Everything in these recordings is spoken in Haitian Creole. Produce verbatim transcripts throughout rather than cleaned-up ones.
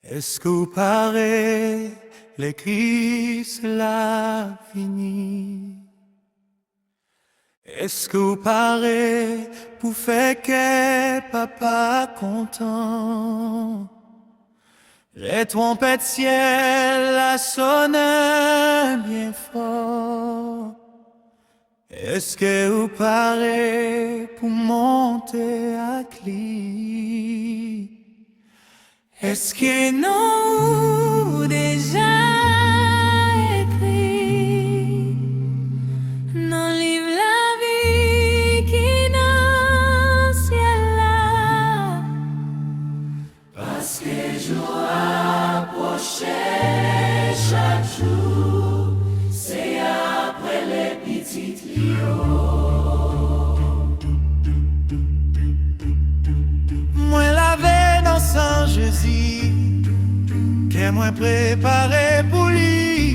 Èske w pare lè Kris la vini? Èske w pare pou fè kè Papa kontan? Lè twonpèt syèl la sonnen byen fò, èske w pare pou monte ak li? Èske non ou deja ekri nan liv lavi ki nan syèl la? Paske jou a pwoche chak jou, Seyè ap rele pitit li yo. Mwen lave nan san Jezi, kè mwen prepare pou li.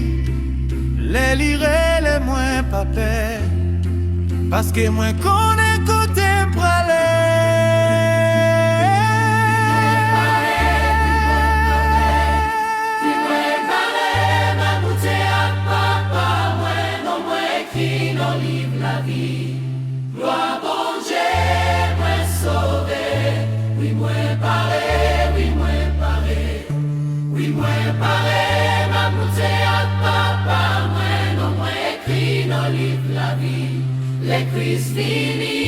Lè li rele mwen, pa pè, paske mwen konnen kote m prale. Li prepare m al moute ak Papa mwen, non mwen ekri nan liv lavi. Glwa Bondye, mwen sove. Wi, mwen pare, wi, mwen pare. Wi, mwen pare, m ap moute ak Papa mwen, non mwen ekri nan liv lavi. Lè Kris vini,